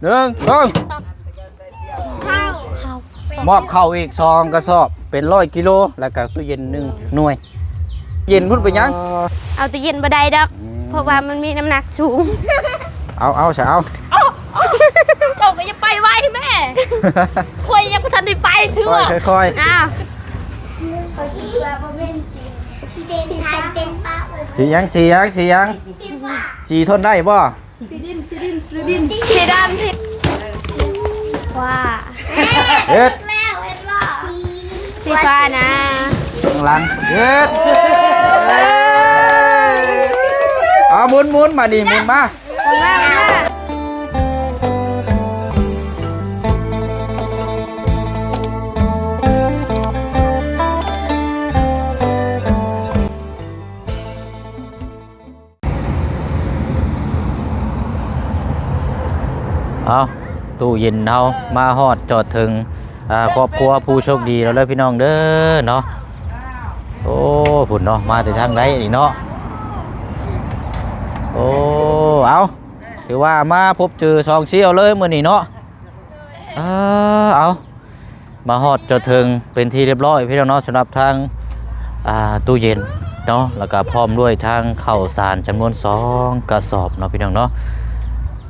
ໜຶ່ງ ສອງ ເຂົ້າ ເຂົ້າ ມອບເຂົ້າອີກສອງກະສອບ ເປັນຮ້ອຍກິໂລ ແລ້ວກະຕູ້ເຢັນໜຶ່ງໜ່ວຍ. ເຢັນພຸ້ນເປັນຫຍັງ? ເອົາຕູ້ເຢັນບໍ່ໄດ້ດອກ ອືມ ເພາະວ່າມັນມີນ້ຳໜັກສູງ. ເອົາ ເອົາຊະ ເອົາ ເອົາ ເຈົ້າກໍຢ່າໄປໄວແມ້ ຂ້ອຍຍັງບໍ່ທັນໄດ້ໄປເທື່ອ. ຄ່ອຍໆ ອ້າວ ສີຫຍັງ? ສີຫຍັງ? ສີຫຍັງ? ສີທົນໄດ້ບໍ່? ສີດິນ ສີດິນ ສີດິນ ສີດຳ ສີ ວ້າ ເຮັດ ແລ້ວເຫັນບໍ່? ສີຟ້ານະ ຂ້າງຫຼັງ ເຮັດ ເອົາ ໝູນ ໝູນ ມານີ້ ໝູນມາ ໝູນມາ ໝູນມາ. ເອົາ ຕູ້ເຢັນເຮົາມາຮອດຈອດເຖິງ ອ່າ ຄອບຄົວຜູ້ໂຊກດີແລ້ວເດີພີ່ນ້ອງເດີເນາະ. ໂອ້ ພຸ້ນເນາະ ມາແຕ່ທາງໃດນີ້ເນາະ? ໂອ້ ເອົາ ຖືວ່າມາພົບເຈີສອງສ່ຽວເລີຍມື້ນີ້ເນາະ. ເອີ ເອົາ ມາຮອດຈອດເຖິງເປັນທີ່ຮຽບຮ້ອຍພີ່ນ້ອງເນາະ ສຳລັບທາງ ອ່າ ຕູ້ເຢັນເນາະ ແລ້ວກະພ້ອມດ້ວຍທາງເຂົ້າສານຈຳນວນສອງກະສອບເນາະພີ່ນ້ອງເນາະ.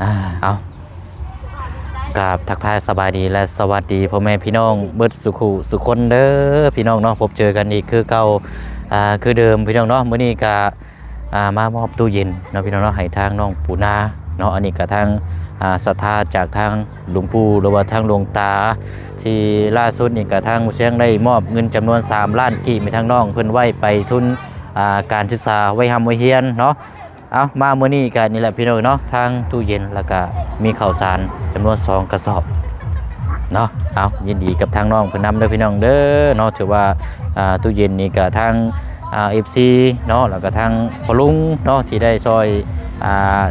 ອ່າ ເອົາ ກາບທັກທາຍສະບາຍດີ ແລະ ສະຫວັດດີພໍ່ແມ່ພີ່ນ້ອງເບິດສູ່ຄູ່ສູ່ຄົນເດີພີ່ນ້ອງເນາະ. ພົບເຈີກັນອີກຄືເກົ່າ ອ່າ ຄືເດີມພີ່ນ້ອງເນາະ. ມື້ນີ້ກະ ອ່າ ມາມອບຕູ້ເຢັນເນາະພີ່ນ້ອງເນາະ ໃຫ້ທາງນ້ອງປູນາເນາະ. ອັນນີ້ກະທາງ ອ່າ ສັດທາຈາກທາງຫຼວງປູ່ ຫຼືວ່າທາງຫຼວງຕາ ທີ່ລ່າສຸດນີ້ກະທາງໝູ່ຊຽງໄດ້ມອບເງິນຈຳນວນສາມລ້ານກີບໃຫ້ທາງນ້ອງເພິ່ນໄວ້ໄປທຶນ ອ່າ ການສຶກສາໄວ້ຮ່ຳໄວ້ຮຽນເນາະ. ເອົາ ມາມື້ນີ້ກະນີ້ແຫຼະພີ່ນ້ອງເນາະ ທາງຕູ້ເຢັນ ແລ້ວກະມີເຂົ້າສານຈຳນວນສອງກະສອບເນາະ. ເອົາ ຍິນດີກັບທາງນ້ອງເພິ່ນນຳເດີພີ່ນ້ອງເດີເນາະ. ຖືວ່າ ອ່າ ຕູ້ເຢັນນີ້ກະທາງ ອ່າ ເອັຟຊີເນາະ ແລ້ວກະທາງພໍ່ລຸງເນາະ ທີ່ໄດ້ຊ່ອຍ ອ່າ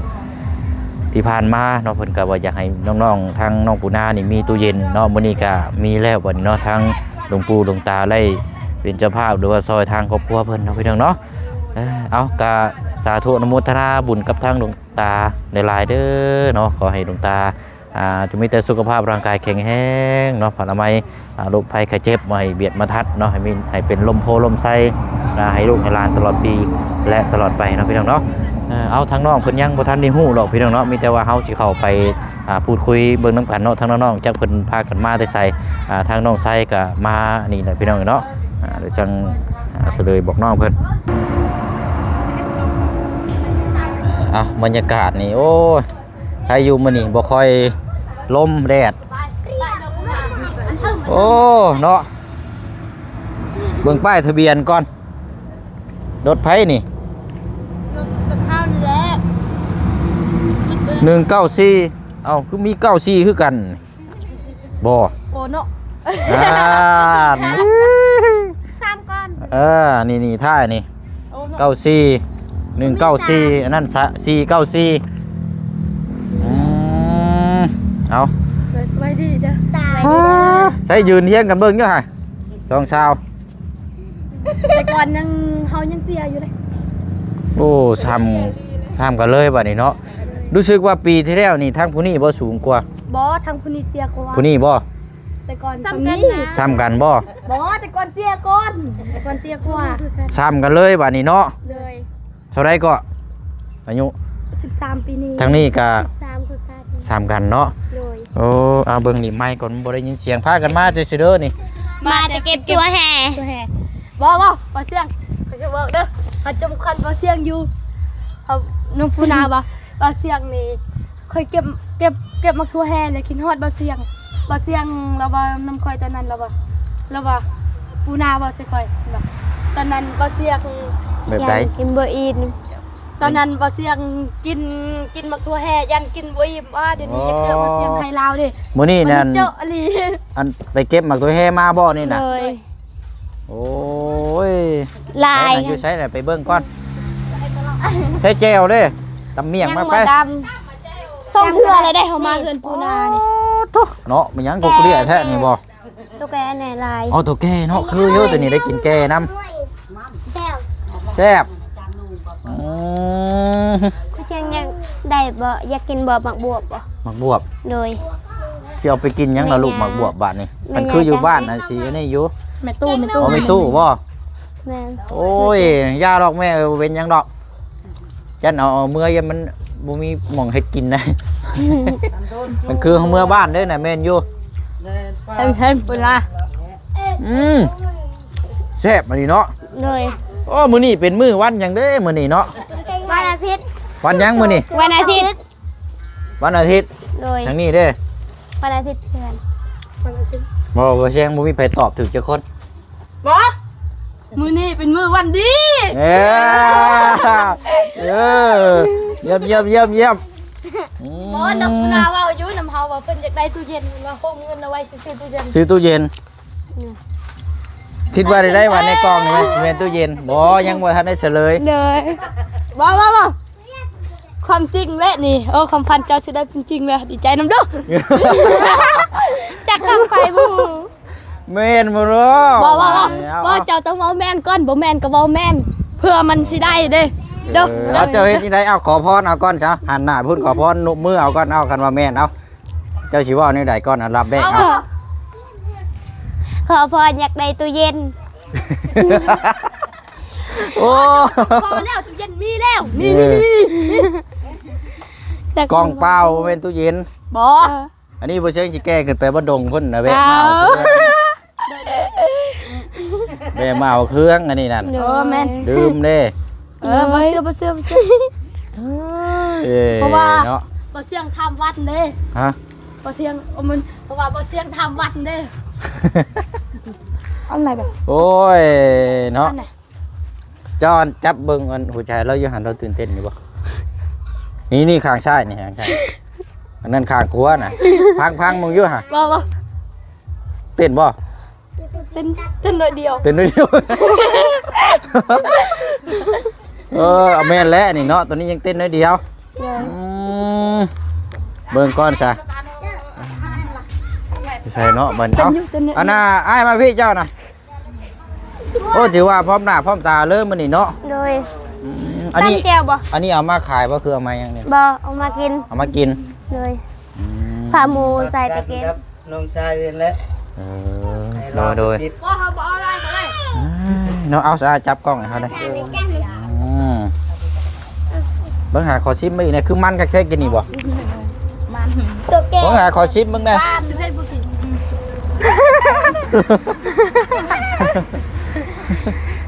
ທີ່ຜ່ານມາເນາະ ເພິ່ນກະວ່າຢາກໃຫ້ນ້ອງໆ ທາງນ້ອງປູນານີ້ມີຕູ້ເຢັນເນາະ. ມື້ນີ້ກະມີແລ້ວບັດນີ້ເນາະ ທາງຫຼວງປູ່ຫຼວງຕາໄດ້ເປັນເຈົ້າພາບ ຫຼືວ່າຊ່ອຍທາງຄອບຄົວເພິ່ນເນາະພີ່ນ້ອງເນາະ. ເອີ ເອົາ ກະສາທຸອະນຸໂມທະນາບຸນກັບທາງຫຼວງຕາຫຼາຍໆເດີເນາະ. ຂໍໃຫ້ຫຼວງຕາ ອ່າ ຈົ່ງມີແຕ່ສຸຂະພາບຮ່າງກາຍແຂງແຮງເນາະ ພະລາໄມ ອ່າ ໂລກໄພໄຂ້ເຈັບບໍ່ໃຫ້ບຽດມາທັດເນາະ ໃຫ້ມີ ໃຫ້ເປັນລົມໂພລົມໄຊ ອ່າ ໃຫ້ລູກໃຫ້ຫຼານຕະຫຼອດປີ ແລະ ຕະຫຼອດໄປເນາະພີ່ນ້ອງເນາະ. ເອີ ເອົາ ທາງນ້ອງເພິ່ນຍັງບໍ່ທັນໄດ້ຮູ້ດອກພີ່ນ້ອງເນາະ ມີແຕ່ວ່າເຮົາຊິເຂົ້າໄປ ອ່າ ພູດຄຸຍເບິ່ງນຳກັນເນາະ ທາງນ້ອງໆ ຈັກເພິ່ນພາກັນມາແຕ່ໃສ. ອ່າ ທາງນ້ອງໄຊກະມານີ້ແຫຼະພີ່ນ້ອງເນາະ. ອ່າ ດຽວຈັ່ງ ອ່າ ສະເລີຍບອກນ້ອງເພິ່ນ. ອ່າ ບັນຍາກາດນີ້ ໂອ້ຍ ໃຄຢູ່ມື້ນີ້ບໍ່ຄ່ອຍລົມແດດ. ໂອ້ ເນາະ ເບິ່ງປ້າຍທະບຽນກ່ອນ ລົດໃຜນີ້? ລົດ ລົດເຮົານີ້ແຫຼະ ໜຶ່ງເກົ້າສີ່. ເອົ້າ ຄືມີເກົ້າສີ່ຄືກັນ? ບໍ່ ໂອ້ເນາະ ອ່າ ສາມກ່ອນ ເອີ ນີ້ໆ ທ້າຍນີ້ ໂອ້ເນາະ ເກົ້າສີ່ ໜຶ່ງເກົ້າສີ່ ອັນນັ້ນ ສະ ສີ່ເກົ້າສີ່. ອືມ ເອົາ ສະບາຍດີເດີ ໃຊ້ຢືນຮຽງກັນເບິ່ງຢູ່ຫະ ສອງສາວ. ແຕ່ກ່ອນຍັງ ເຮົາຍັງເຕ້ຍຢູ່ເດ້. ໂອ້ ຊ້ຳ ຊ້ຳກັນເລີຍບາດນີ້ເນາະ. ຮູ້ສຶກວ່າປີທີ່ແລ້ວນີ້ ທາງຜູ້ນີ້ບໍ່ສູງກວ່າ? ບໍ່ ທາງຜູ້ນີ້ເຕ້ຍກວ່າ. ຜູ້ນີ້ບໍ່? ແຕ່ກ່ອນສ່ຳນີ້ ສ່ຳກັນບໍ່? ບໍ່ ແຕ່ກ່ອນເຕ້ຍກ່ອນ ແຕ່ກ່ອນເຕ້ຍກວ່າ. ສ່ຳກັນເລີຍບາດນີ້ເນາະ. ໂດຍ ເທົ່າໃດເກາະ ອາຍຸ? ສິບສາມ ປີນີ້. ທາງນີ້ກະ ສິບສາມ ຄືກັນ ສ່ຳກັນເນາະ. ໂດຍ ໂອ້ ເອົາເບິ່ງນີ້ໄມກ່ອນ ມັນບໍ່ໄດ້ຍິນສຽງ. ພາກັນມາແຕ່ໃສເດີນີ້? ມາແຕ່ເກັບຕົວແຮ່ ຕົວແຮ່. ບໍ່ ບໍ່ ບໍ່ສຽງ ຂ້ອຍຊິບອກເດີ ເຮົາຈົ່ມຄວັນບໍ່ສຽງຢູ່ ເຮົາ ນ້ອງປູນາບໍ່ ບໍ່ສຽງນີ້ ຂ້ອຍເກັບ ເກັບ ເກັບໝາກຖົ່ວແຮ່ແລ້ວຄິດຮອດບໍ່ສຽງ ບໍ່ສຽງລາວເວົ້ານຳຂ້ອຍຕອນນັ້ນ ລາວວ່າ ລາວວ່າ ປູນາເວົ້າໃສ່ຂ້ອຍ ຕອນນັ້ນບໍ່ສຽງ ແບບໃດ? ກິນບໍ່ອີ່ມ ຕອນນັ້ນບໍ່ສຽງກິນ ກິນໝາກຖົ່ວແຮ່ ຢ້ານກິນບໍ່ອີ່ມ. ອ້າ ດຽວນີ້ຢາກເຈີບໍ່ສຽງໄທລາວເດ້. ມື້ນີ້ນັ້ນ ເຈາະອີ່ຫຼີ ອັນໄປເກັບໝາກຖົ່ວແຮ່ມາບໍ່ນີ້ນະ? ໂດຍ ໂອ້ຍ ຫຼາຍ ຢູ່ໃສລະ ໄປເບິ່ງກ່ອນ. ໃສ່ແຈ່ວເດ້ ຕຳໝ້ຽງມາໄປ. ສອງເທື່ອແລ້ວໄດ໋ ເຮົາມາເຮືອນປູນານີ້. ໂອ້ໂທ້ ເນາະ ແມ່ນຫຍັງກໍເກລືອແທ້ນີ້ບໍ່? ໂຕແກ່ແນ່ຫຼາຍ. ອໍ ໂຕແກ່ເນາະ ຄືຢູ່ ໂຕນີ້ໄດ້ກິນແກ່ນຳ. ແຊບ ແຊບ. ອືມ ຄືຈັ່ງຫຍັງ ໄດ້ບໍ່? ຢາກກິນບໍ່? ໝາກບວບບໍ່? ໝາກບວບ ໂດຍ. ຊິເອົາໄປກິນຫຍັງລະລູກ? ແມ່ນຫຍັງ? ໝາກບວບບາດນີ້ ແມ່ນຫຍັງ? ມັນຄືຢູ່ບ້ານ ຈັ່ງໄດ້ ອັນຊິອັນນີ້ຢູ່ ແມ່ຕູ້ ແມ່ຕູ້ ອໍ ແມ່ຕູ້ບໍ່? ແມ່ນ. ໂອ້ຍ ຢ່າດອກແມ່ເອີຍ ບໍ່ເປັນຫຍັງດອກ. ຢ້ານເອົາ ເອົາເມືອ ຢ້ານມັນບໍ່ມີໝ່ອງເຮັດກິນນະ. ມັນຄືເຮົາເມືອບ້ານເດ້ນະ. ແມ່ນຢູ່. ເຮັດ ເຮັດ ເວລາ ອືມ ແຊບອັນນີ້ເນາະ. ໂດຍ. ໂອ້ ມື້ນີ້ເປັນມື້ວັນຫຍັງເດ້ມື້ນີ້ເນາະ? ວັນອາທິດ. ວັນຫຍັງມື້ນີ້? ວັນອາທິດ. ວັນອາທິດ. ໂດຍ. ທາງນີ້ເດ້? ວັນອາທິດຄືກັນ. ບໍ່ ບໍ່ແຊງ ບໍ່ມີໃຜຕອບຖືກຈັກຄົນ. ບໍ່ ມື້ນີ້ເປັນມື້ວັນດີ. ເອີ ເອີ ຢ້ຽມ ຢ້ຽມ ຢ້ຽມ ຢ້ຽມ. ອືມ ບໍ່ ນ້ອງໜ້າເວົ້າຢູ່ນຳເຮົາວ່າເພິ່ນຢາກໄດ້ຕູ້ເຢັນ ວ່າໂຮມເງິນເອົາໄວ້ຊື້ຕູ້ເຢັນ ຊື້ຕູ້ເຢັນ. ອືມ ຄິດວ່າໄດ້ ໄດ້ວ່າໃນກ່ອງນີ້ແມ່ນຕູ້ເຢັນ. ບໍ່ ຍັງບໍ່ທັນໄດ້ສະເຫຼີຍ. ໂດຍ. ບໍ່ ບໍ່ ບໍ່ ຄວາມຈິງແຫຼະນີ້. ໂອ້ ຄວາມຝັນເຈົ້າຊິໄດ້ເປັນຈິງແລ້ວ ດີໃຈນຳເດີ້. ຈັກຄຳໃຜບໍ່ຮູ້. ແມ່ນບໍ່ເນາະ? ບໍ່ ບໍ່ ບໍ່ ເຈົ້າຕ້ອງເວົ້າແມ່ນກ່ອນ ບໍ່ແມ່ນກໍເວົ້າແມ່ນ ເພື່ອມັນຊິໄດ້ເດ້. ເອີ ເຈົ້າເຮັດຈັ່ງໃດ? ເອົາ ຂໍພອນເອົາກ່ອນຊະ ຫັນໜ້າພຸ້ນ ຂໍພອນ ນຸບມືເອົາກ່ອນ. ເອົາ ຄັນວ່າແມ່ນ ເອົາ ເຈົ້າຊິເວົ້າແນວໃດກ່ອນ? ອັນດັບແລກ ເອົາ ຂໍພອນຢາກໄດ້ຕູ້ເຢັນ. ໂອ້ ພໍແລ້ວ ຕູ້ເຢັນມີແລ້ວ ນີ້ ເອີ ນີ້ ນີ້ ນີ້ ກ່ອງເປົ່າ ບໍ່ແມ່ນຕູ້ເຢັນ. ບໍ່ ເອີ ອັນນີ້ບໍ່ເຊີງຊິແກ່ຂຶ້ນໄປບໍ່ດົງພຸ້ນນະ ແວະມາເອົາເຄື່ອງ ແວະມາເອົາເຄື່ອງອັນນີ້ນັ້ນ. ໂອ້ ແມ່ນ ລືມເດ້. ເອີ ບໍ່ເຊື່ອ ບໍ່ເຊື່ອ ບໍ່ເຊື່ອ. ເອີ ເພາະວ່າເນາະ ບໍ່ເຊື່ອຖາມວັດເດ້. ຮະ? ບໍ່ເຊື່ອ ມັນ ເພາະວ່າບໍ່ເຊື່ອຖາມວັດເດ້. ອັນໃດແບບ ໂອ້ຍເນາະ ອັນໃດ? ຈອນ ຈັບເບິ່ງອັນຫົວໃຈລາວຢູ່ຫັ້ນ ລາວຕື່ນເຕັ້ນຢູ່ບໍ່? ນີ້ ນີ້ ຂ້າງຊ້າຍນີ້ ຂ້າງຊ້າຍ ອັນນັ້ນຂ້າງຂວານະ. ພັງ ພັງເບິ່ງຢູ່ຫະ. ບໍ່ ບໍ່ ເຕັ້ນບໍ່? ເຕັ້ນ ເຕັ້ນໜ້ອຍດຽວ ເຕັ້ນໜ້ອຍດຽວ. ເອີ ເອົາ ແມ່ນແຫຼະນີ້ເນາະ ໂຕນີ້ຍັງເຕັ້ນໜ້ອຍດຽວ. ໂດຍ. ອືມ ເບິ່ງກ່ອນຊະ ໃສ່ເນາະບັດ. ເອົາ ອັນນ່າ ອ້າຍມາພີ້ເຈົ້ານະ. ໂອ້ ຖືວ່າພ້ອມໜ້າພ້ອມຕາເລີຍມື້ນີ້ເນາະ. ໂດຍ. ອືມ ອັນນີ້ ຕຳແຈ່ວບໍ່? ອັນນີ້ເອົາມາຂາຍບໍ່ ຄືເອົາມາຫຍັງນີ້? ບໍ່ ເອົາມາກິນ. ເອົາມາກິນ. ໂດຍ. ອືມ ພາໝູໃສ່ຕະເກງ ນ້ອງຊາຍເພິ່ນແຫຼະ. ເອີ ໂດຍ ໂດຍ. ບໍ່ ເຮົາບໍ່ເອົາຫຼາຍກໍໄດ້. ເນາະ ເອົາສະອາດ ຈັບກ້ອງໃຫ້ເຮົາໄດ້. ອືມ ເບິ່ງຫາ ຂໍຊິມເບິ່ງອີກແດ່ ຄືມັນຄັກແທ້ ກິນນີ້ບໍ່? ມັນ ໂຕແກ່ ເບິ່ງຫາ ຂໍຊິມເບິ່ງແດ່. ຫວານ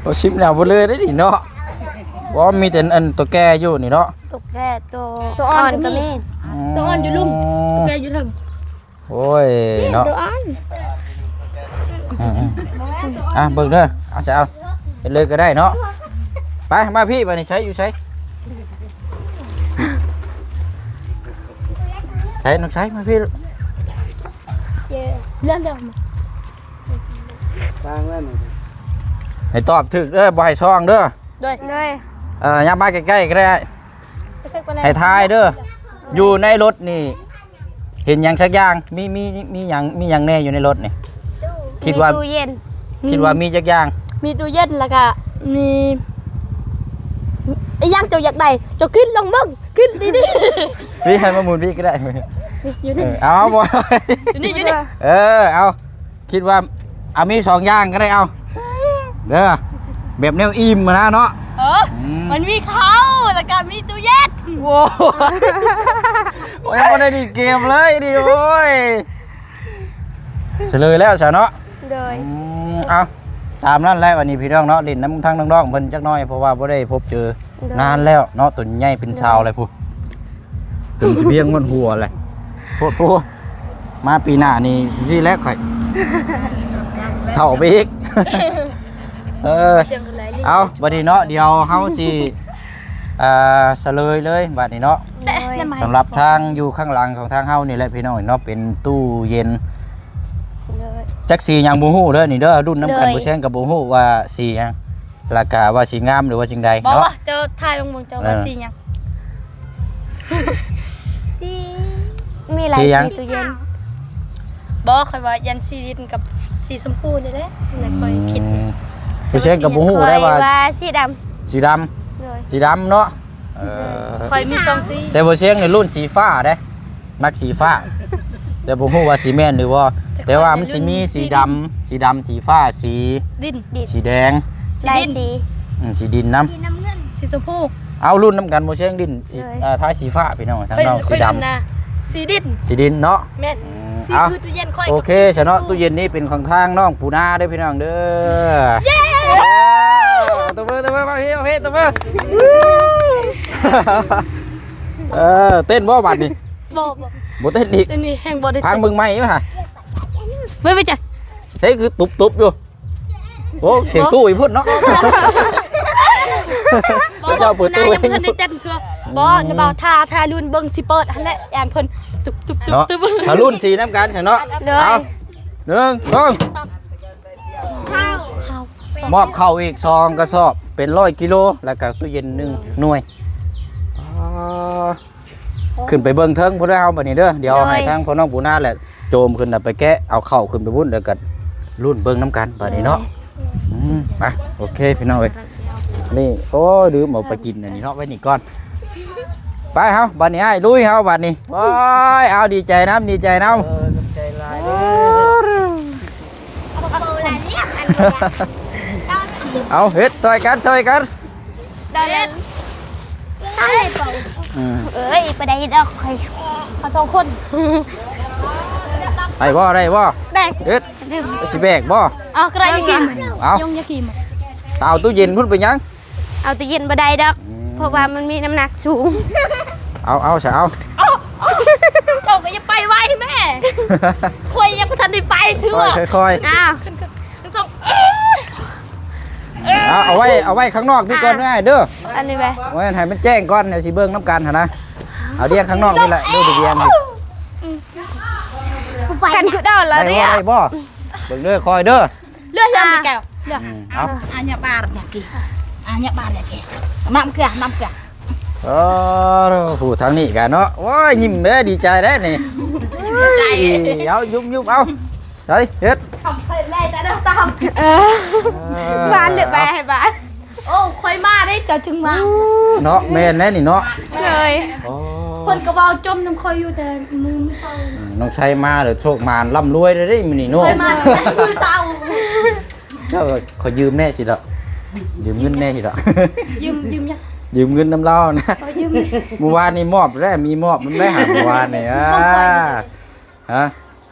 ເອົາຊິມແລ້ວບໍ່ເລີຍເດ້ນີ້ເນາະ. ບໍ່ ມີແຕ່ອັນໂຕແກ່ຢູ່ນີ້ເນາະ. ໂຕແກ່ ໂຕ ໂຕອ່ອນກໍມີ. ອືມ ໂຕອ່ອນຢູ່ລຸ່ມ ໂຕແກ່ຢູ່ເທິງ. ໂອ້ຍເນາະ ໂຕອ່ອນ. ອືມໆ ອ່ະ ເບິ່ງເດີ ເອົາ ຈະເອົາເຮັດເລີຍກໍໄດ້ເນາະ. ໄປ ມາພີ້ ບາດນີ້ໃສ ຢູ່ໃສ ໃສ ນ້ອງໃສ ມາພີ້. ເລື່ອນ ເລື່ອນ ໃຫ້ຕອບຖືກເດີ ບໍ່ໃຫ້ຊ່ອງເດີ. ໂດຍ ໂດຍ. ເອີ ຫຍັບມາໃກ້ໆກໍໄດ້ ໃຫ້ທາຍເດີ. ຢູ່ໃນລົດນີ້ ເຫັນຫຍັງສັກຢ່າງ? ມີ ມີ ມີຫຍັງ ມີຫຍັງແດ່ຢູ່ໃນລົດນີ້? ຄິດວ່າ ມີຕູ້ເຢັນ. ຄິດວ່າມີຈັກຢ່າງ? ມີຕູ້ເຢັນ ແລ້ວກະມີ ອີຫຍັງເຈົ້າຢາກໄດ້? ເຈົ້າຂຶ້ນລອງເບິ່ງ ຂຶ້ນດີໆ. ນີ້ໃຫ້ມາໝູນພີ້ກໍໄດ້. ນີ້ ຢູ່ນີ້. ເອີ ເອົາ ບໍ່ ຢູ່ນີ້ ຢູ່ນີ້. ເອີ ເອົາ ຄິດວ່າ ເອົາ ມີສອງຢ່າງກໍໄດ້ ເອົາ ເດີ ແບບແນວອີ່ມຫັ້ນນະເນາະ. ເອີ ອືມ ມັນມີເຂົ້າ ແລ້ວກໍມີຕູ້ເຢັນ. ໂອ້ ໂອ້ຍ ບໍ່ໄດ້ຫຼິ້ນເກມເລີຍນີ້ ໂອ້ຍ. ສະເຫຼີຍແລ້ວຊະເນາະ. ໂດຍ. ອືມ ເອົາ ຕາມນັ້ນແຫຼະ ວັນນີ້ພີ່ນ້ອງເນາະ ຫຼິ້ນນຳທາງນ້ອງໆເພິ່ນຈັກໜ້ອຍ ເພາະວ່າບໍ່ໄດ້ພົບເຈີ ໂດຍ ນານແລ້ວເນາະ. ຕົນໃຫຍ່ເປັນຊາວແລ້ວພຸ້ນ ຈົນຊິພຽງໝົດຫົວແຫຼະ ໂພດໂພ. ມາປີໜ້ານີ້ຊິແລກຂ້ອຍ ເຖົ້າໄປອີກ. ເອີ ເອົາ ບັດນີ້ເນາະ ດຽວເຮົາຊິ ອ່າ ສະເຫຼີຍເລີຍບັດນີ້ເນາະ. ໂດຍ. ສຳລັບທາງຢູ່ຂ້າງຫຼັງຂອງທາງເຮົານີ້ແຫຼະພີ່ນ້ອງເນາະ ເປັນຕູ້ເຢັນ. ໂດຍ. ຈັກສີຫຍັງບໍ່ຮູ້ເດີນີ້ເດີ ລຸ້ນນຳກັນ. ໂດຍ. ບໍ່ແຊງກໍບໍ່ຮູ້ວ່າສີຫຍັງ ລະກະວ່າຊິງາມ ຫຼືວ່າຈັ່ງໃດເນາະ. ບໍ່ ເຈົ້າຖ່າຍລົງເບິ່ງ ເຈົ້າວ່າ ເອີ ສີຫຍັງ? ສີ ມີຫຼາຍສີຫຍັງ? ສີຕູ້ເຢັນ. ບໍ່ ຂ້ອຍວ່າຢ້ານສີດິນກັບສີຊົມພູນີ້ແຫຼະ ແລ້ວຂ້ອຍຄິດ. ອືມ ບໍ່ແຊງກໍບໍ່ຮູ້ໄດ້ວ່າ ຂ້ອຍວ່າສີດຳ. ສີດຳ. ໂດຍ. ສີດຳເນາະ. ເອີ ຂ້ອຍມີສອງສີ. ແຕ່ບໍ່ຊຽງນີ້ລຸ້ນສີຟ້າເດ້ ມັກສີຟ້າ ແຕ່ບໍ່ຮູ້ວ່າຊິແມ່ນຫຼືບໍ່. ແຕ່ວ່າມັນຊິມີສີດຳ ສີດຳ ສີຟ້າ ສີດິນ ສີແດງ ສີດິນ ອືມ ສີດິນນຳ ສີນ້ຳເງິນ ສີຊົມພູ. ເອົາລຸ້ນນຳກັນ ບໍ່ຊຽງດິນສີ ເອີ ທາຍສີຟ້າພີ່ນ້ອງ ທາງນ້ອງສີດຳ ສີດິນ ສີດິນເນາະ. ແມ່ນ ອືມ ສີຄືຕູ້ເຢັນຂ້ອຍ. ໂອເຄຊະເນາະ ຕູ້ເຢັນນີ້ເປັນຂອງທາງນ້ອງປູນາເດີພີ່ນ້ອງເດີ. ເຢ້ ຕົບມື ຕົບມື ມາພີ້ ມາພີ້ ຕົບມື. ເອີ ເຕັ້ນບໍ່ບາດນີ້? ບໍ່ ບໍ່ ບໍ່ເຕັ້ນອີກ. ອັນນີ້ແຮງບໍ່ໄດ້ ພັງເບິ່ງໃໝ່ຢູ່ຫະ. ໄວ້ ໄວ້ຈ້ະ ເຮັດຄືຕຸບໆຢູ່. ໂອ້ ສຽງຕູ້ອີ່ພຸ້ນເນາະ. ບໍ່ ເຈົ້າເປີດຕູ້ເອງ ນາຍັງບໍ່ທັນໄດ້ເຕັ້ນເທື່ອ. ບໍ່ ອືມ ນະບ່າວ ຖ້າ ຖ້າລຸ້ນເບິ່ງຊິເປີດຫັ້ນແຫຼະ ແອນເພິ່ນຕຸບໆໆ. ເນາະ ຖ້າລຸ້ນສີນຳກັນຊະເນາະ. ໂດຍ ເອົາ ໜຶ່ງ ສອງ ມອບເຂົ້າອີກສອງກະສອບ ເປັນຮ້ອຍກິໂລ ແລ້ວກະຕູ້ເຢັນໜຶ່ງໜ່ວຍ. ອໍ ຂຶ້ນໄປເບິ່ງເທິງພຸ້ນເດີເຮົາບາດນີ້ເດີ. ດຽວ ໂດຍ ໃຫ້ທາງພໍ່ນ້ອງປູນາແຫຼະໂຈມຂຶ້ນນະ ໄປແກະເອົາເຂົ້າຂຶ້ນໄປພຸ້ນ ແລ້ວກໍລຸ້ນເບິ່ງນຳກັນບາດນີ້ເນາະ. ໂດຍ ອືມ ໄປ ໂອເຄພີ່ນ້ອງເອີຍ. ນີ້ ໂອ້ຍ ລືມເອົາໄປກິນອັນນີ້ເນາະ ໄວ້ນີ້ກ່ອນ. ໄປເຮົາບາດນີ້ ອ້າຍລຸຍເຮົາບາດນີ້. ໂອ້ຍ ເອົາ ດີໃຈນຳ ດີໃຈນຳ. ເອີ ຂອບໃຈຫຼາຍເດີ. ເອົາ ເຮັດຊ່ອຍກັນ ຊ່ອຍກັນ. ອືມ ເອີຍ ບໍ່ໄດ້ດອກ ຂ້ອຍ ເຮົາສອງຄົນ. ໄດ້ບໍ່ ໄດ້ບໍ່? ໄດ້ ເຮັດ ຊິແບກບໍ່? ເອົາ ກໍໄດ້ ຢ່າກິນ ເອົາ ຍົງຢ່າກິນ. ເອົາຕູ້ເຢັນພຸ້ນໄປຫຍັງ? ເອົາຕູ້ເຢັນບໍ່ໄດ້ດອກ ອືມ ເພາະວ່າມັນມີນ້ຳໜັກສູງ. ເອົາ ເອົາຊະ ເອົາ ເຈົ້າກໍຢ່າໄປໄວແມ່ ຂ້ອຍຍັງບໍ່ທັນໄດ້ໄປເທື່ອ. ຄ່ອຍໆ ອ້າວ ເອົາ ເອົາໄວ້ ເອົາໄວ້ຂ້າງນອກນີ້ກ່ອນເດີອ້າຍເດີ. ອັນນີ້ໄວ້ ໂອ້ຍ ໃຫ້ມັນແຈ້ງກ່ອນ ດຽວຊິເບິ່ງນຳກັນຫັ້ນນະ. ເອົາດຽງຂ້າງນອກນີ້ແຫຼະ ດູດຽງນີ້ ອືມ ກັນຄືດອນລະ ໄດ້ບໍ່ ໄດ້ບໍ່? ເບິ່ງເດີ ຄ່ອຍເດີ. ເລືອກ ເລືອກ ອ່າ ມີແກ້ວ ເລືອກ ອືມ ເອົາ ອ່າ ຍາບາດຍາກີ ອ່າ ຍາບາດຍາກີ ນ້ຳເກືອ ນ້ຳເກືອ. ເອີ ຜູ້ທາງນີ້ກະເນາະ ໂອ້ຍ ຍິ້ມເດີ ດີໃຈເດ້ນີ້ ດີໃຈ. ເອົາ ຍຸບໆ ເອົາ ໃສ່ເຮັດ ເອີ ບານເລີຍ ບານໃຫ້ບານ. ໂອ້ ຂ້ອຍມາເດ້ ເຈົ້າຈຶ່ງມາເນາະ. ແມ່ນແລ້ວນີ້ເນາະ ເລີຍ ໂອ້ ເພິ່ນກໍເວົ້າຈົ່ມນຳຂ້ອຍຢູ່ແຕ່ມື້ ມື້ເຊົ້າ. ອືມ ນ້ອງໄຊມາແລ້ວໂຊກໝານລ່ຳລວຍເດ້ມື້ນີ້ເນາະ ຂ້ອຍມາແຕ່ມື້ເຊົ້າ. ເຈົ້າກໍຂໍຢືມແດ່ຊິດອກ ຢືມເງິນແດ່ຊິດອກ ຢືມ ຢືມຫຍັງ? ຢືມເງິນນຳລາວນະ ຂໍຢືມ. ມື້ວານນີ້ມອບແລ້ວ ມີມອບນຳໄດ້ຫາມື້ວານນີ້ ອ່າ ຮະ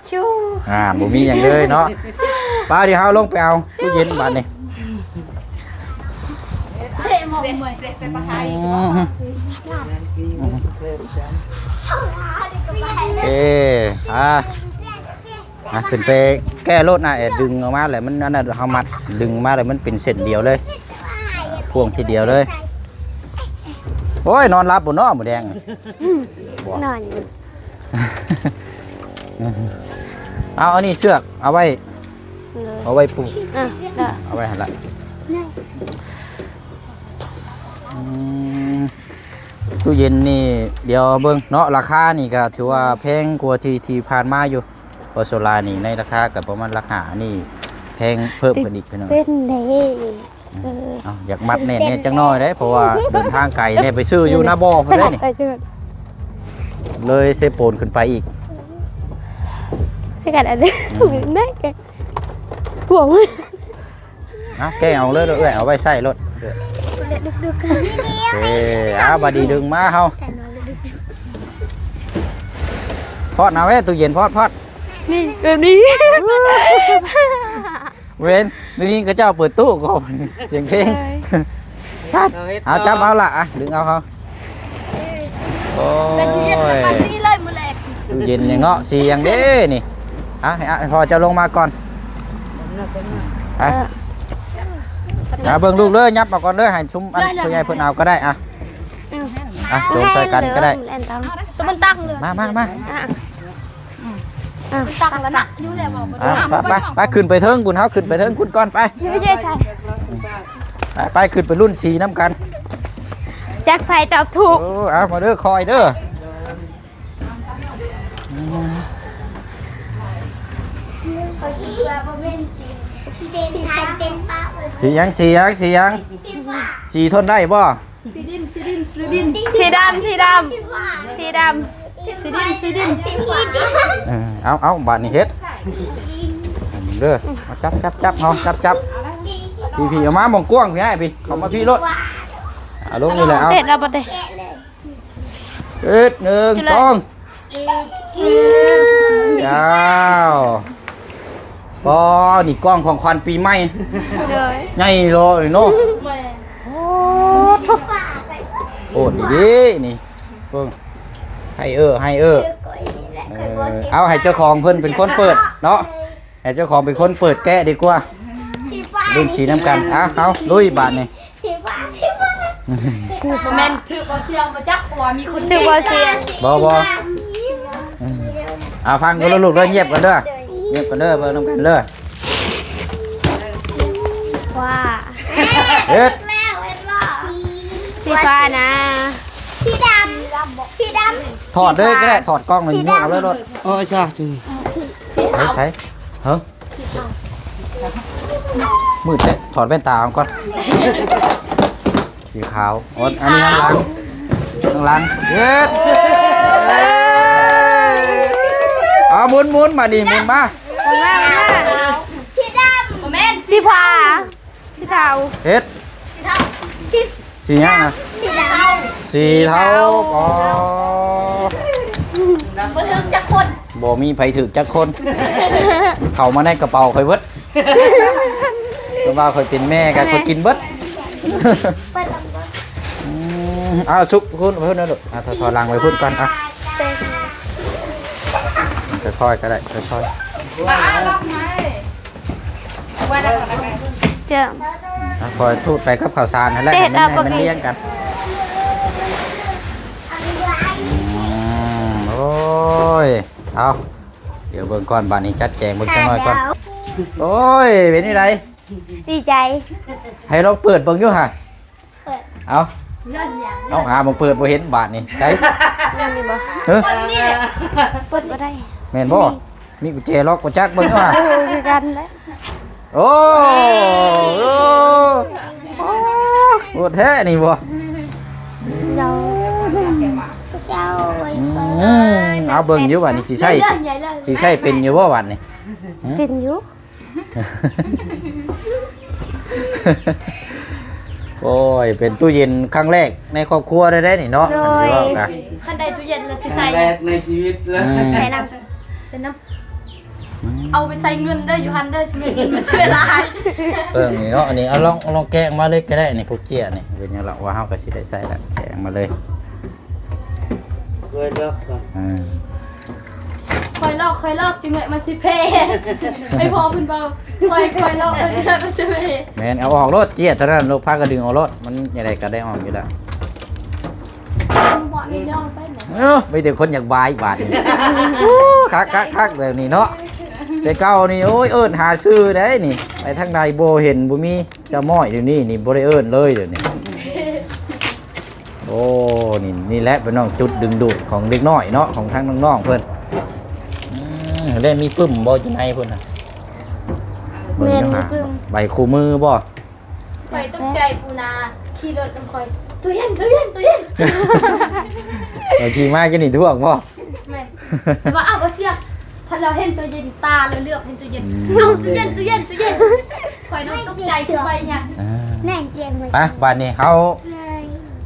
ຊິວ ອ່າ ບໍ່ມີຫຍັງເລີຍເນາະ. ໄປ ດຽວເຮົາລົງໄປເອົາຕູ້ເຢັນບາດນີ້. ເຕະໝອກເມື່ອຍ ອືມ ເອີ ອ່າ ອ່ະ ຂຶ້ນໄປແກ້ໂລດນະ ແອດດຶງອອກມາແຫຼະ ມັນອັນນັ້ນ ເຮົາມັດ ດຶງມາແລ້ວມັນເປັນເສັ້ນດຽວເລີຍ ພ່ວງທີດຽວເລີຍ. ໂອ້ຍ ນອນຫຼັບບໍ່ເນາະມື້ແລງ? ອືມ ນອນຢູ່. ເອົາ ອັນນີ້ເຊືອກ ເອົາໄວ້ ເອີ ເອົາໄວ້ຜູກ ອ່ະ ເອົາໄວ້ຫັ້ນລະ. ອືມ ຕູ້ເຢັນນີ້ ດຽວເບິ່ງເນາະ ລາຄານີ້ກໍຖືວ່າແພງກວ່າທີ່ ທີ່ຜ່ານມາຢູ່. ເພາະໂຊລານີ້ໃນລາຄາກໍປະມານຫຼັກຫ້າ ອັນນີ້ແພງເພີ່ມຂຶ້ນອີກພີ່ນ້ອງ. ເຕັ້ນເດ້ ເອີ ເອົ້າ ຢາກມັດແໜ້ນແດ່ຈັກໜ້ອຍເດ້ ເພາະວ່າເດີນທາງໄກແດ່ ໄປຊື້ຢູ່ນາບໍ່ພຸ້ນເດ້ນີ້ ເລີຍເຊໂປນຂຶ້ນໄປອີກ. ຄືກັນອັນນີ້ ອືມ ໄດ້ແກ ພວກ ເອົາ ແກະອອກເລີຍ ເອື້ອຍ ເອົາໄວ້ໃຊ້ໂລດ. ເອີ ເອົາ ບາດນີ້ດຶງມາເຮົາ ພອດເອົາເວີຍ ຕູ້ເຢັນ ພອດ ພອດ ນີ້ ຕົວນີ້ ເວັນ ນີ້ນີ້ ເຂົາເຈົ້າເປີດຕູ້ກໍ ສຽງເພງ ເອີຍ ພາດ ເອົາ ຈັບເອົາລະ ອ່ະ ດຶງເອົາເຮົາ. ໂອ້ຍ ຕູ້ເຢັນຫຍັງເນາະ ສີຫຍັງເດ້ນີ້? ອ່ະ ໃຫ້ ອ່ະ ໃຫ້ພໍ່ເຈົ້າລົງມາກ່ອນ ອ່ະ ເອີ ອ່ະ ເບິ່ງລູກເດີ ຫຍັບເອົາກ່ອນເດີ ໃຫ້ຊຸມອັນ ເອີ ຜູ້ໃຫຍ່ເພິ່ນເອົາກໍໄດ້ ອ່ະ ອ່ະ ໂຈມໃສ່ກັນກໍໄດ້ ຕົວມັນຕັ້ງເລີຍ ມາ ມາ ມາ ອ່ະ ອ່ະ ມັນຕັ້ງລະນະ ຢູ່ແລ້ວບໍ່ ອ່ະ ໄປ ໄປ ໄປ ຂຶ້ນໄປເທິງພຸ້ນ ເຮົາຂຶ້ນໄປເທິງພຸ້ນກ່ອນ ໄປ ເອີ ໃຊ່ ໄປ ໄປ ຂຶ້ນໄປລຸ້ນສີນຳກັນ ຈັກໃຜຕອບຖືກ. ເອີ ເອົາ ມາເດີ ຄອຍເດີ ສີຫຍັງ ສີຫຍັງ ສີຫຍັງ ສີທົນໄດ້ບໍ່? ສີດິນ ສີດິນ ສີດິນ ສີດຳ ສີດຳ ສີດຳ ສີດິນ ສີດິນ ເອີ ເອົາ ເອົາ ບາດນີ້ເຮັດເດີ. ມາຈັບ ຈັບ ຈັບ ເຮົາຈັບ ຈັບ ພີ່ໆ ເອົາມາໝ່ອງກວ້າງ ພີ່ອ້າຍ ພີ່ ເຂົ້າມາ ພີ່ໂລດ. ເອົາລົງນີ້ແຫຼະ ເອົາ ເຕະແລ້ວບໍ່ເຕະ? ເຮັດ ໜຶ່ງ ສອງ ອ້າວ ອໍ ນີ້ກ່ອງຂອງຂວັນປີໃໝ່ ໂດຍ ໃຫຍ່ໂລດເນາະ. ໂອ້ ໂອ້ ໂອ້ ດີໆ ນີ້ ເບິ່ງ ໃຫ້ເອີ ໃຫ້ເອີ ເອີ ເອົາ ໃຫ້ເຈົ້າຂອງເພິ່ນເປັນຄົນເປີດເນາະ. ໃຫ້ເຈົ້າຂອງເປັນຄົນເປີດແກະດີກວ່າ ລຸ້ນສີນຳກັນ. ອ່ະ ເອົາ ລຸຍບາດນີ້. ສີຟ້າ ສີຟ້າ ບໍ່ແມ່ນຖືກບໍ່ເຊື່ອ ບໍ່ຈັກ ເພາະວ່າມີຄົນຖືກບໍ່ເຊື່ອ. ບໍ່ ບໍ່ ເອົາ ຟັງກັນລູກເດີ ງຽບກັນເດີ ງຽບກັນເດີ ເບິ່ງນຳກັນເດີ. ວ້າ ເຮັດ ແລ້ວ ເຫັນບໍ່? ສີຟ້ານະ ສີດຳ ສີດຳ ຖອດເລີຍກະໄດ້ ຖອດກ່ອງແລ້ວຍົກເອົາເລີຍໂລດ. ເອີ ໃສ່ ໃສ່ ເອີ ມືດແທ້ ຖອດແວ່ນຕາອອກກ່ອນ. ສີຂາວ ອັນນີ້ທາງຫຼັງ ທາງຫຼັງ ເຮັດ ເອົາ ໝູນ ໝູນ ມານີ້ ໝູນມາ ສີດຳ ບໍ່ແມ່ນ ສີຟ້າ ສີເທົາ ເຮັດ ສີເທົາ ສີ ສີຫຍັງນະ? ສີດຳ ສີເທົາ ອໍ ບໍ່ຖືກຈັກຄົນ ບໍ່ມີໃຜຖືກຈັກຄົນ ເຂົ້າມາໃນກະເປົາຂ້ອຍເບິດ. ເພາະວ່າຂ້ອຍເປັນແມ່ກະຂ້ອຍກິນເບິດ. ອືມ ເອົາ ຊຸກພຸ້ນ ໄປພຸ້ນເດີລູກ ອ່ະ ຖອຍຫຼັງໄປພຸ້ນກ່ອນ ອ່ະ ຄ່ອຍໆ ກະໄດ້ ຄ່ອຍໆ ເຈົ້າ ອ່ະ ຄ່ອຍທູດໄປກັບເຂົ້າສານຫັ້ນແຫຼະ ໃຫ້ມັນ ໃຫ້ມັນລຽງກັນ. ອືມ ໂອ້ຍ ເອົາ ດຽວເບິ່ງກ່ອນ ບາດນີ້ຈັດແຈງເບິ່ງຈັກໜ້ອຍກ່ອນ. ໂອ້ຍ ເປັນຈັ່ງໃດ? ດີໃຈ ໃຫ້ລອງເປີດເບິ່ງຢູ່ຫາ. ເປີດ ເອົາ ເອົາ ຫາບໍ່ເປີດ ບໍ່ເຫັນບາດນີ້ ໃສ ແມ່ນນີ້ບໍ່? ເອີ ເປີດບໍ່ໄດ້ ແມ່ນບໍ່? ມີກຸນແຈລັອກບໍ່ຈັກ ເບິ່ງວ່າ ເອີ ຄືກັນແຫຼະ. ໂອ້ ໂອ້ ໂອ້ ໂຫດແທ້ນີ້ບໍ່? ເຈົ້າ ເຈົ້າ ອືມ ເອົາເບິ່ງຢູ່ບາດນີ້ ຊິໃຊ້ ຊິໃຊ້ເປັນຢູ່ບໍ່ບາດນີ້? ເປັນຢູ່. ໂອ້ຍ ເປັນຕູ້ເຢັນຄັ້ງແລກໃນຄອບຄົວໄດ້ເດ້ນີ້ເນາະ. ໂດຍ ຄັນຊິເວົ້າກະ ຄັນໄດ້ຕູ້ເຢັນລະຊິໃສ່ ຄັ້ງແລກໃນຊີວິດເລີຍ ອືມ ໃສ່ນຳ ໃສ່ນຳ ອືມ ເອົາໄປໃສ່ເງິນເດີ ຢູ່ຫັ້ນເດີ ເງິນມັນຊິໄດ້ຫຼາຍ. ເບິ່ງນີ້ເນາະ ອັນນີ້ ເອົາລອງ ລອງແກະອອກມາເລີຍກະໄດ້ນີ້ ພວກເຈ້ຍນີ້ ເປັນຫຍັງລະ ວ່າເຮົາກະຊິໄດ້ໃສ່ລະ ແກະອອກມາເລີຍ. ເຄີຍລອກກ່ອນ ເອີ ຄ່ອຍລອກ ຄ່ອຍລອກ ຈັ່ງແມ່ນມັນຊິແພ້. ໄອ້ພໍ່ເພິ່ນເວົ້າ ຄ່ອຍ ຄ່ອຍລອກ ຄ່ອຍລອກ ມັນຊິແພ້. ແມ່ນ ເອົາອອກໂລດ ເຈ້ຍເທົ່ານັ້ນລູກ ພາກະດຶງອອກໂລດ ມັນຈັ່ງໃດກະໄດ້ອອກຢູ່ແລ້ວ. ເອີ ມີແຕ່ຄົນຢາກບາຍບາດນີ້. ໂອ້ ຄັກໆໆ ແບບນີ້ເນາະ. ແຕ່ເກົ່ານີ້ ໂອ້ຍ ເອີ້ນຫາຊື່ໄດ໋ນີ້ ໄປທາງໃດບໍ່ເຫັນ ບໍ່ມີ. ເຈົ້າໝ້ອຍດຽວນີ້ນີ້ບໍ່ໄດ້ເອີ້ນເລີຍດຽວນີ້. ໂອ້ ນີ້ ນີ້ແຫຼະພີ່ນ້ອງ ຈຸດດຶງດູດຂອງເດັກນ້ອຍເນາະ ຂອງທາງນ້ອງໆເພິ່ນ. ອືມ ແລ້ວມີປຶ້ມບໍ່ຢູ່ໃນພຸ້ນນະ? ແມ່ນ ມີປຶ້ມ. ໃບຄູ່ມືບໍ່? ຂ້ອຍຕົກໃຈປູນາຂີ່ລົດນຳຂ້ອຍ ຕູ້ເຢັນ ຕູ້ເຢັນ ຕູ້ເຢັນ. ເອີ ຂີ່ມາກິນນີ້ທວງບໍ່? ແມ່ນ ແຕ່ວ່າ ອ້າວ ບໍ່ເຊື່ອ ຄັນລາວເຫັນຕູ້ເຢັນ ຕາລາວເຫຼືອບເຫັນຕູ້ເຢັນ. ອືມ ເອົາ ຕູ້ເຢັນ ຕູ້ເຢັນ ຕູ້ເຢັນ. ຂ້ອຍນຳຕົກໃຈຄືໄປຫຍັງ. ອ່າ ແມ່ນ ຕຽມໄວ້ ໄປ ບາດນີ້ເຮົາ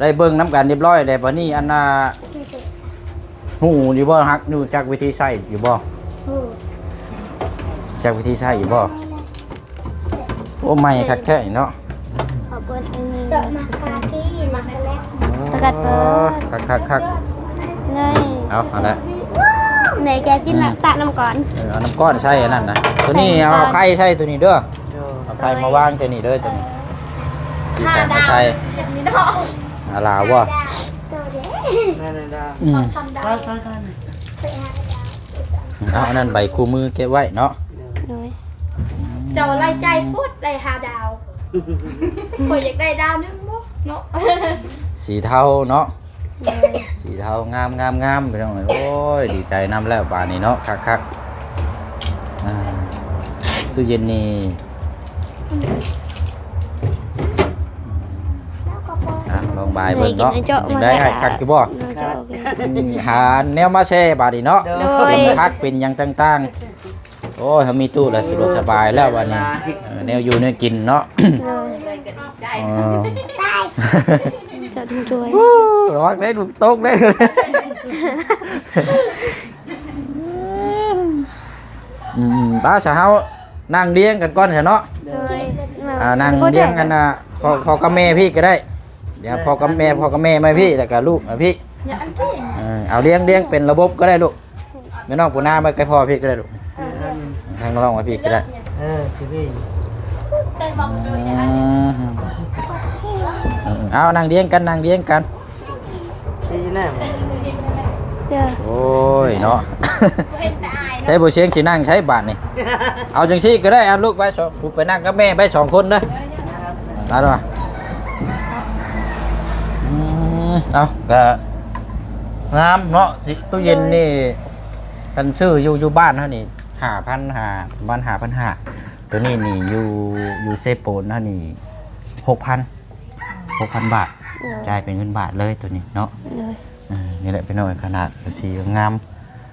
ໄດ້ເບິ່ງນຳກັນຮຽບຮ້ອຍແລ້ວ. ບາດນີ້ ອັນນ່າ ຮູ້ຢູ່ບໍ່? ຮັກ ຮູ້ຈັກວິທີໃຊ້ຢູ່ບໍ່? ຮູ້ ຈັກວິທີໃຊ້ຢູ່ບໍ່? ໂອ້ ໃໝ່ຄັກແທ້ເນາະ. ເຈາະໝາກກາກີ້ ໝາກກາແລັກ ຕະກັດເປີດ ຄັກໆໆ ນີ້ ເອົາ ຫັ້ນແຫຼະ ແມ່ແກະກິນລະ ອືມ ຕະນ້ຳກ່ອນ. ເອີ ເອົານ້ຳກ້ອນໃສ່ອັນນັ້ນນະ ໂຕນີ້ເອົາໄຂ່ໃສ່ໂຕນີ້ເດີ ເອົາໄຂ່ມາວາງໃສ່ນີ້ເດີ ໂຕນີ້ ຫ້າດາວໃສ່ ອາລາວບໍ່? ແມ່ນດາວ ອືມ ເອົາ ອັນນັ້ນໃບຄູ່ມືເກັບໄວ້ເນາະ. ໂດຍ ເຈົ້າຫຼາຍໃຈໂພດ ໄດ້ຫ້າດາວ. ຂ້ອຍຢາກໄດ້ດາວໜຶ່ງບໍ່ເນາະ. ສີເທົາເນາະ. ໂດຍ ສີເທົາ ງາມໆໆ ພີ່ນ້ອງເອີຍ. ໂອ້ຍ ດີໃຈນຳແລ້ວບາດນີ້ເນາະ ຄັກໆ. ອ່າ ຕູ້ເຢັນນີ້ ອ່າ ລອງ ບາຍເບິ່ງເນາະ ເອີ ກິນໄດ້ ເຈົ້າ ຈັ່ງໃດ ເຈົ້າ ໃຫ້ຄັກຢູ່ບໍ່? ໂດຍ ເຈົ້າ ໂອເຄ ອືມ ຫາແນວມາແຊ່ບາດນີ້ເນາະ ໂດຍ ເປັນຜັກເປັນຫຍັງຕ່າງໆ ໂອ້ຍ ເຮົາມີຕູ້ແລ້ວສະດວກສະບາຍແລ້ວບາດນີ້ ໂດຍ ເອີ ແນວຢູ່ແນວກິນເນາະ ໂດຍ ເອີ ເຈົ້າ ໂດຍ ໂອ້ ລະວັງເດ້ ລູກຕົກເດ້ ອືມ ອືມ ໄປຊະ ເຮົານັ່ງລຽງກັນກ່ອນຊະເນາະ ໂດຍ ອ່າ ນັ່ງລຽງກັນນະ ພໍ່ ພໍ່ກັບແມ່ພີ້ກໍໄດ້ ດຽວພໍ່ກັບແມ່ ພໍ່ກັບແມ່ມາພີ້ ແລ້ວກໍລູກມາພີ້ ເອີ ເອົາລຽງ ລຽງເປັນລະບົບກໍໄດ້ລູກ ແມ່ນ້ອງປູນາມາໃກ້ພໍ່ພີ້ກໍໄດ້ລູກ ທາງນ້ອງມາພີ້ກໍໄດ້ ເອີ ຊິດີ ອືມ ເອົານັ່ງລຽງກັນ ນັ່ງລຽງກັນ ຊີ້ແນ່ ເດີ ໂອ້ຍເນາະ ໃຊ້ບໍ່ຊຽງຊິນັ່ງໃຊ້ບາດນີ້ ເອົາຈັ່ງຊີ້ກໍໄດ້ ເອົາລູກໄປສອງ ໄປນັ່ງກັບແມ່ໄປສອງຄົນເດີ ເອົາເດີ ອືມ ເອົາ ກໍງາມເນາະ ຊິ ຕູ້ເຢັນນີ້ ຄັນຊື້ຢູ່ ຢູ່ບ້ານເຮົານີ້ ຫ້າພັນຫ້າ ປະມານ ຫ້າພັນຫ້າ ໂຕນີ້ນີ້ຢູ່ ຢູ່ເຊໂປນເຮົານີ້ ຫົກພັນ ຫົກພັນບາດ ໂດຍ ຈ່າຍເປັນເງິນບາດເລີຍໂຕນີ້ເນາະ ໂດຍ ເອີ ນີ້ແຫຼະພີ່ນ້ອງ ຂະໜາດກໍສີງາມ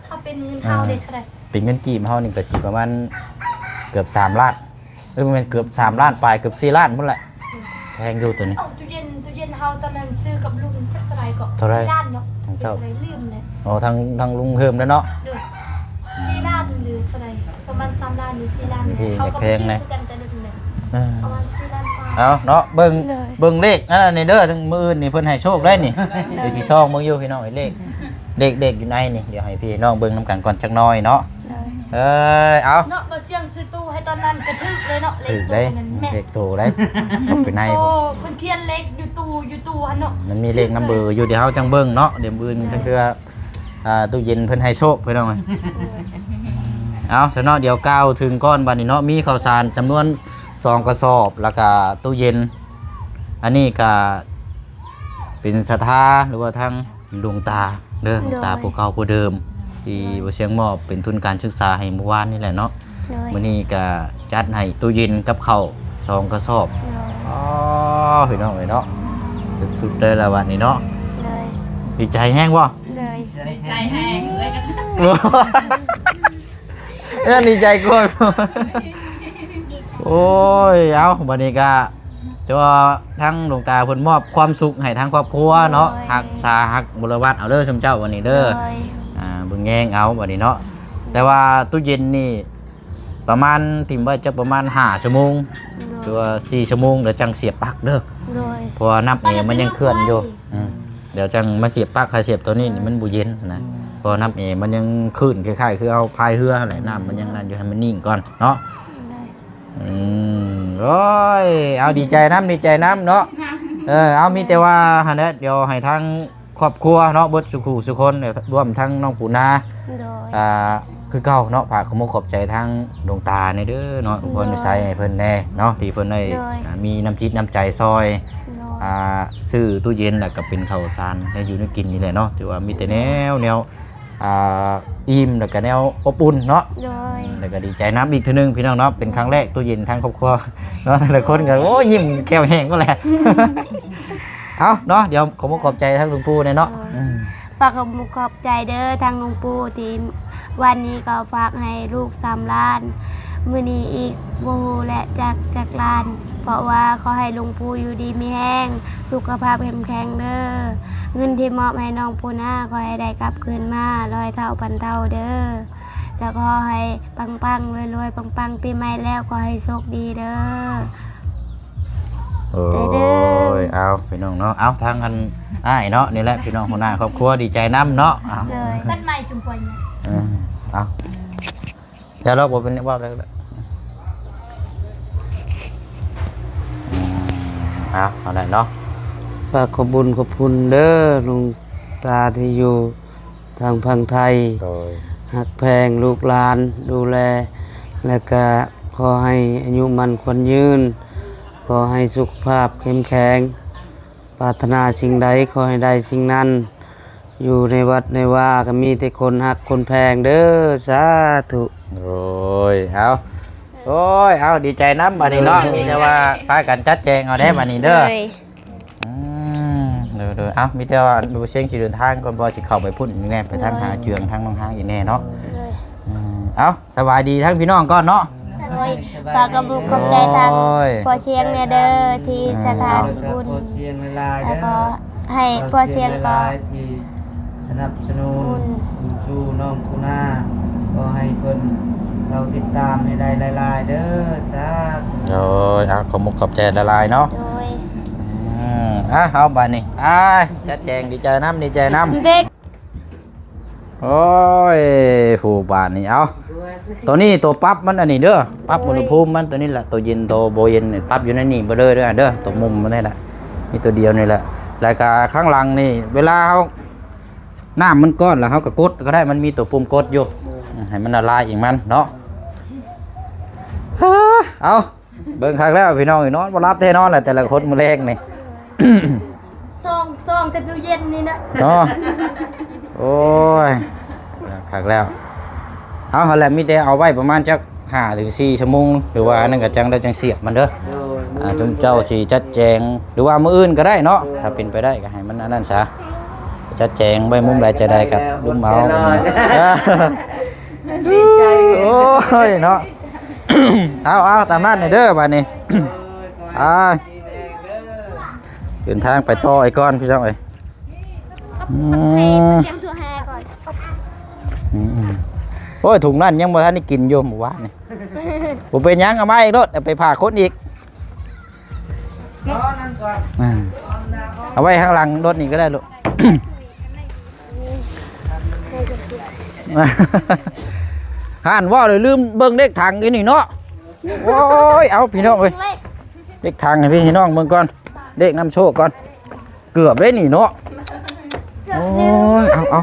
ຖ້າເປັນເງິນເຮົາເດ້ເທົ່າໃດ? ເປັນເງິນກີບເຮົານີ້ກໍຊິປະມານເກືອບສາມລ້ານ ເອີ ບໍ່ແມ່ນ ເກືອບສາມລ້ານປາຍ ເກືອບສີ່ລ້ານພຸ້ນແຫຼະ ອືມ ແພງຢູ່ໂຕນີ້ ເອົ້າ ຕູ້ເຢັນ ຕູ້ເຢັນເຮົາຕອນນັ້ນຊື້ກັບລຸງຈັກເທົ່າໃດເກາະ? ເທົ່າໃດ? ສີ່ລ້ານເນາະ ຂອງເຈົ້າ ເປັນເທົ່າໃດລືມແລ້ວ ອໍ ທາງ ທາງລຸງເພີ່ມແລ້ວເນາະ ໂດຍ ສີ່ລ້ານຫຼືເທົ່າໃດ ປະມານສາມລ້ານຫຼືສີ່ລ້ານ ໂອເຄ ແພງແນ່ ເອີ ປະມານສີ່ລ້ານປາຍ ເອົາເນາະ ເບິ່ງ ໂດຍ ເບິ່ງເລກອັນນັ້ນນີ້ເດີ ມື້ອື່ນນີ້ເພິ່ນໃຫ້ໂຊກໄດ້ນີ້ ໂດຍ ດຽວຊິສ່ອງເບິ່ງຢູ່ພີ່ນ້ອງ ເລກ ເລກ ເລກຢູ່ໃນນີ້ ດຽວໃຫ້ພີ່ນ້ອງເບິ່ງນຳກັນກ່ອນຈັກໜ້ອຍເນາະ ໂດຍ ເອີຍ ເອົາ ເນາະ ບໍ່ຊຽງຊື້ຕູ້ໃຫ້ຕອນນັ້ນກໍຖືກເລີຍເນາະ ເລກໂຕນັ້ນແມ່ນ ຖືກໄດ໋ ເລກໂຕໄດ໋ ເອົາໄປໃນ ໂອ້ ເພິ່ນຂຽນເລກຢູ່ຕູ້ ຢູ່ຕູ້ຫັ້ນເນາະ ມັນມີເລກນຳເບີຢູ່ ດຽວເຮົາຈັ່ງເບິ່ງເນາະ ດຽວມື້ອື່ນ ໂດຍ ຈັ່ງເທື່ອ ອ່າ ຕູ້ເຢັນເພິ່ນໃຫ້ໂຊກພີ່ນ້ອງເອີຍ ເອົາຊະເນາະ ດຽວກ່າວເຖິງກ່ອນບາດນີ້ເນາະ ມີເຂົ້າສານຈຳນວນສອງກະສອບ ແລ້ວກະຕູ້ເຢັນ ອັນນີ້ກະເປັນສັດທາ ຫຼືວ່າທາງຫຼວງຕາເດີ ໂດຍ ຫຼວງຕາຜູ້ເກົ່າຜູ້ເດີມ ທີ່ ໂດຍ ບໍ່ຊຽງມອບເປັນທຶນການສຶກສາໃຫ້ມື້ວານນີ້ແຫຼະເນາະ ໂດຍ ມື້ນີ້ກະຈັດໃຫ້ຕູ້ເຢັນກັບເຂົ້າສອງກະສອບ ໂດຍ ອໍ ພີ່ນ້ອງເອີຍເນາະ ສຸດໆເລີຍລະບາດນີ້ເນາະ ໂດຍ ດີໃຈແຮງບໍ່? ໂດຍ ດີໃຈແຮງເລີຍ ເອີ ດີໃຈກວ່າ ໂອ້ຍ ເອົາ ບັດນີ້ກະ ແຕ່ວ່າທາງຫຼວງຕາເພິ່ນມອບຄວາມສຸກໃຫ້ທາງຄອບຄົວເນາະ ໂດຍ ຮັກສາຮັກບົວລະວັດເອົາເດີ ຊຸມເຈົ້າ ບັດນີ້ເດີ ໂດຍ ອ່າ ເບິ່ງແຍງເອົາບັດນີ້ເນາະ ແຕ່ວ່າຕູ້ເຢັນນີ້ ປະມານ ຖິ້ມໄວ້ຈັກປະມານຫ້າຊົ່ວໂມງ ໂດຍ ຫຼືວ່າສີ່ຊົ່ວໂມງ ແລ້ວຈັ່ງສຽບປັກເດີ ໂດຍ ເພາະວ່ານ້ຳແອມັນຍັງເຄື່ອນຢູ່ ອືມ ດຽວຈັ່ງມາສຽບປັກ ຖ້າສຽບໂຕນີ້ນີ້ມັນບໍ່ເຢັນນະ ອືມ ເພາະນ້ຳແອມັນຍັງຄື້ນ ຄ້າຍໆຄືເຮົາພາຍເຮືອຫັ້ນແຫຼະ ນ້ຳມັນຍັງນັ້ນຢູ່ ໃຫ້ມັນນິ່ງກ່ອນເນາະ ໂດຍ ອືມ ໂອ້ຍ ເອົາ ດີໃຈນຳ ດີໃຈນຳເນາະ ເອີ ເອົາ ມີແຕ່ວ່າຫັ້ນແຫຼະ ດຽວໃຫ້ທາງ ຄອບຄົວເນາະ ເບິດສູ່ຄູ່ສູ່ຄົນ ລວມທັງນ້ອງປູນາ ໂດຍ ອ່າ ຄືເກົ່າເນາະ ຝາກຂອບມຸກຂອບໃຈທາງຫຼວງຕາແດ່ເດີເນາະ ໂດຍ ອວຍພອນໃສ່ໃຫ້ເພິ່ນແດ່ເນາະ ທີ່ເພິ່ນໄດ້ ໂດຍ ອ່າ ມີນ້ຳຈິດນ້ຳໃຈຊ່ອຍ ໂດຍ ອ່າ ຊື້ຕູ້ເຢັນ ແລ້ວກໍເປັນເຂົ້າສານ ແນວຢູ່ແນວກິນນີ້ແຫຼະເນາະ ຖືວ່າມີແຕ່ແນວ ໂດຍ ແນວ ອ່າ ອີ່ມ ແລ້ວກໍແນວອົບອຸ່ນເນາະ ໂດຍ ແລ້ວກໍດີໃຈນຳອີກເທື່ອໜຶ່ງພີ່ນ້ອງເນາະ ເປັນຄັ້ງແລກຕູ້ເຢັນທາງຄອບຄົວເນາະ ແຕ່ລະຄົນກໍ ໂອ້ຍ ຍິ້ມແກ້ວແຫ້ງໝົດແຫຼະ. ເອົາເນາະ ດຽວຂອບມຸກຂອບໃຈທາງຫຼວງປູ່ແດ່ເນາະ ໂດຍ ອືມ ຝາກຂອບມຸກຂອບໃຈເດີທາງຫຼວງປູ່ ທີ່ວັນນີ້ກໍຝາກໃຫ້ລູກສາມລ້ານ ມື້ນີ້ອີກບໍ່ຮູ້ແຫຼະຈັກຈັກລ້ານ ເພາະວ່າຂໍໃຫ້ຫຼວງປູ່ຢູ່ດີມີແຮງ ສຸຂະພາບເຂັ້ມແຂງເດີ ເງິນທີ່ມອບໃຫ້ນ້ອງປູນາ ຂໍໃຫ້ໄດ້ກັບຄືນມາຮ້ອຍເທົ່າພັນເທົ່າເດີ ແລ້ວກໍຂໍໃຫ້ປັງໆ ລວຍໆ ປັງໆ ປີໃໝ່ແລ້ວຂໍໃຫ້ໂຊກດີເດີ. ໂອ້ຍ ເອົາ ພີ່ນ້ອງເນາະ ເອົາ ທາງອັນອ້າຍເນາະ ນີ້ແຫຼະ ພີ່ນ້ອງຫົວໜ້າຄອບຄົວ ດີໃຈນຳເນາະ ເອົາ ໂດຍ ຕັດໄມ້ຈຸມປວຍ ເອີ ເອົາ ຢ່າລອກ ບໍ່ເປັນຫຍັງ ເວົ້າໄດ້ ເອົາ ເອົາໄດ້ເນາະ ຝາກຂອບບຸນຂອບຄຸນເດີ ຫຼວງຕາທີ່ຢູ່ ທາງຝັ່ງໄທ ໂດຍ ຮັກແພງລູກຫຼານ ດູແລ ແລະກະຂໍໃຫ້ອາຍຸໝັ້ນຂວັນຍືນ ຂໍໃຫ້ສຸຂະພາບເຂັ້ມແຂງ ປາດຖະໜາສິ່ງໃດຂໍໃຫ້ໄດ້ສິ່ງນັ້ນ ຢູ່ໃນວັດໃນວາກໍມີແຕ່ຄົນຮັກຄົນແພງເດີ ສາທຸ. ໂດຍ ເອົາ ໂອ້ຍ ເອົາ ດີໃຈນຳບາດນີ້ເນາະ ໂດຍ ມີແຕ່ວ່າພາກັນຈັດແຈງເອົາແດ່ບາດນີ້ເດີ ໂດຍ ອືມ ໂດ ໂດຍໆ ເອົ້າ ມີແຕ່ວ່າບໍ່ຊຽງຊິເດີນທາງກ່ອນ ບໍ່ຊິເຂົ້າໄປພຸ້ນອີກແນ່ ໄປທາງຫາເຈືອງ ທາງໜອງຮາງອີກແນ່ເນາະ. ເອີ ເອົ້າ ສະບາຍດີທັງພີ່ນ້ອງກ່ອນເນາະ. ໂດຍ ຝາກຂອບອົກຂອບໃຈທາງພໍ່ຊຽງແນ່ເດີ ທີ່ສະຖານບຸນ ແລ້ວກໍໃຫ້ພໍ່ຊຽງກໍ ສະໜັບສະໜູນ ອຸນຊູນ້ອງປູນາ ຂໍໃຫ້ເພິ່ນເຮົາຕິດຕາມໃຫ້ໄດ້ຫຼາຍໆເດີ ສາທຸ. ໂດຍ ອ່າ ຂອບມຸກຂອບໃຈຫຼາຍໆເນາະ. ໂດຍ ອືມ ອ່າ ເອົາບາດນີ້ ອ່າ ຈັດແຈງ ດີໃຈນຳ ດີໃຈນຳ. ໂອ້ຍ ຜູ້ບາດນີ້ ເອົາ ໂຕນີ້ໂຕປັບມັນອັນນີ້ເດີ ປັບ ໂດຍ ອຸນຫະພູມມັນ ໂຕນີ້ແຫຼະ ໂຕເຢັນໂຕບໍ່ເຢັນ ປັບຢູ່ໃນນີ້ເບິດເລີຍເດີ ໂຕມຸມມັນນີ້ແຫຼະ ມີໂຕດຽວນີ້ແຫຼະ. ແລ້ວກະຂ້າງຫຼັງນີ້ ເວລາເຮົາ ນ້ຳມັນກ້ອນແລ້ວເຮົາກໍກົດກໍໄດ້ ມັນມີຕົວປຸ່ມກົດຢູ່ ໃຫ້ມັນລະລາຍເອງມັນເນາະ. ເອົາ ເບິ່ງຄັກແລ້ວພີ່ນ້ອງເອີຍ ນອນບໍ່ຫຼັບແທ້ນອນແຫຼະ ແຕ່ລະຄົນມື້ແລງນີ້ ຊອງ ຊອງແຕ່ຕູ້ເຢັນນີ້ນະເນາະ. ໂອ້ຍ ຄັກແລ້ວ ເອົາ ຫັ້ນແຫຼະ ມີແຕ່ເອົາໄວ້ປະມານຈັກ ຫ້າເຖິງສີ່ຊົ່ວໂມງ ຫຼືວ່າອັນນັ້ນກໍຈັ່ງໄດ້ຈັ່ງສຽບມັນເດີ. ໂດຍ ອ່າ ຈຸມເຈົ້າຊິຈັດແຈງ ຫຼືວ່າມື້ອື່ນກໍໄດ້ເນາະ ໂດຍ ຖ້າເປັນໄປໄດ້ກໍໃຫ້ມັນອັນນັ້ນຊະ ຈັດແຈງໄວ້ມຸມໃດຈະໄດ້ກໍດຸມເອົາ. ດີໃຈ ໂອ້ຍເນາະ ເອົາໆ ຕາມນັ້ນເດີບາດນີ້. ໂດຍ ໄປ ເດີນທາງໄປຕໍ່ອີກກ່ອນພີ່ນ້ອງເອີຍ. ອືມ ອືມ ໂອ້ຍ ຖົງນັ້ນຍັງບໍ່ທັນໄດ້ກິນຢູ່ມື້ວານນີ້. ບໍ່ເປັນຫຍັງ ເອົາມາອີກໂລດ ເອົາໄປຝາກຄົນອີກ. ອ່າ ເອົາໄວ້ຂ້າງຫຼັງລົດນີ້ກໍໄດ້ລູກ. ຫັ້ນ ເວົ້າແລ້ວລືມເບິ່ງເລກຖັງຢູ່ນີ້ເນາະ. ໂອ້ຍ ເອົາ ພີ່ນ້ອງເອີຍ ເລກຖັງໃຫ້ພີ່ນ້ອງເບິ່ງກ່ອນ ເລກນຳໂຊກກ່ອນ. ເກືອບໄດ້ນີ້ເນາະ. ເກືອບ ໂອ້ຍ ເອົາໆ ອື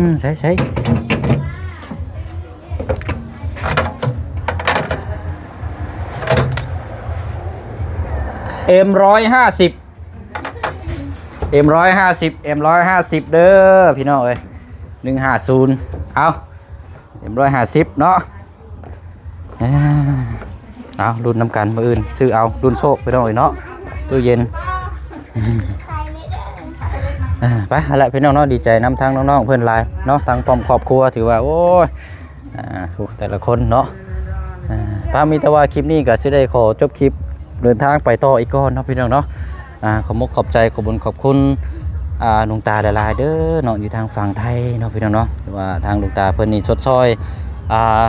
ມ ໃສ່ໆ ເອັມຮ້ອຍຫ້າສິບ ເອັມຮ້ອຍຫ້າສິບ ເອັມຮ້ອຍຫ້າສິບເດີພີ່ນ້ອງເອີຍ ໜຶ່ງຫ້າສູນ ເອົາ ເອັມຮ້ອຍຫ້າສິບເນາະ. ເອົາ ລຸ້ນນຳກັນ ມື້ອື່ນຊື້ເອົາ ລຸ້ນໂຊກພີ່ນ້ອງເອີຍເນາະ ຕູ້ເຢັນ. ອ່າ ໄປຫັ້ນແຫຼະພີ່ນ້ອງເນາະ ດີໃຈນຳທາງນ້ອງໆເພິ່ນຫຼາຍເນາະ ທາງພ້ອມຄອບຄົວ ຖືວ່າ ໂອ້ຍ ອ່າ ແຕ່ລະຄົນເນາະ. ອ່າ ໄປ ມີແຕ່ວ່າຄລິບນີ້ກໍຊິໄດ້ຂໍຈົບຄລິບ ເດີນທາງໄປຕໍ່ອີກກ່ອນເນາະພີ່ນ້ອງເນາະ. ອ່າ ຂອບມຸກຂອບໃຈ ຂອບບຸນຂອບຄຸນ ອ່າ ຫຼວງຕາຫຼາຍໆເດີເນາະ ຢູ່ທາງຝັ່ງໄທເນາະພີ່ນ້ອງເນາະ ຖືວ່າທາງຫຼວງຕາເພິ່ນນີ້ຊົດຊ່ອຍ ອ່າ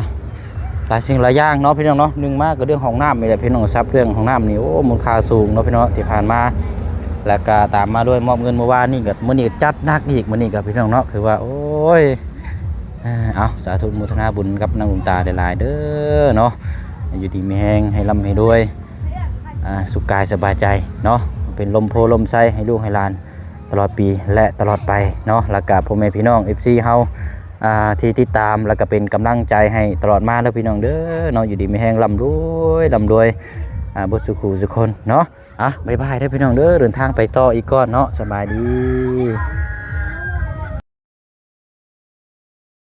ຫຼາຍສິ່ງຫຼາຍຢ່າງເນາະພີ່ນ້ອງເນາະ. ໜຶ່ງມາກໍເລື່ອງຫ້ອງນ້ຳນີ້ແຫຼະພີ່ນ້ອງ ຊັບເລື່ອງຫ້ອງນ້ຳນີ້ ໂອ້ ມູນຄ່າສູງເນາະພີ່ນ້ອງ ທີ່ຜ່ານມາ ແລ້ວກໍຕາມມາດ້ວຍມອບເງິນມື້ວານນີ້ ກໍມື້ນີ້ກໍຈັດໜັກອີກ ມື້ນີ້ກໍພີ່ນ້ອງເນາະ ຄືວ່າ ໂອ້ຍ ເອົາ ສາທຸ ໂມທະນາບຸນກັບນາງຫຼວງຕາຫຼາຍໆເດີເນາະ ຢູ່ດີມີແຮງ ໃຫ້ລ່ຳໃຫ້ລວຍ ອ່າ ສຸກກາຍສະບາຍໃຈເນາະ ເປັນລົມໂພລົມໄຊໃຫ້ລູກໃຫ້ຫຼານຕະຫຼອດປີ ແລະ ຕະຫຼອດໄປເນາະ. ແລ້ວກະພໍ່ແມ່ພີ່ນ້ອງ ເອັຟຊີ ເຮົາ ອ່າ ທີ່ຕິດຕາມ ແລ້ວກະເປັນກຳລັງໃຈໃຫ້ຕະຫຼອດມາເດີພີ່ນ້ອງເດີເນາະ ຢູ່ດີມີແຮງ ລ່ຳລວຍ ລ່ຳລວຍ ອ່າ ເບິດສູ່ຄູ່ສູ່ຄົນເນາະ. ອ່ະ ບາຍບາຍເດີພີ່ນ້ອງເດີ ເດີນທາງໄປຕໍ່ອີກກ່ອນເນາະ ສະບາຍດີ.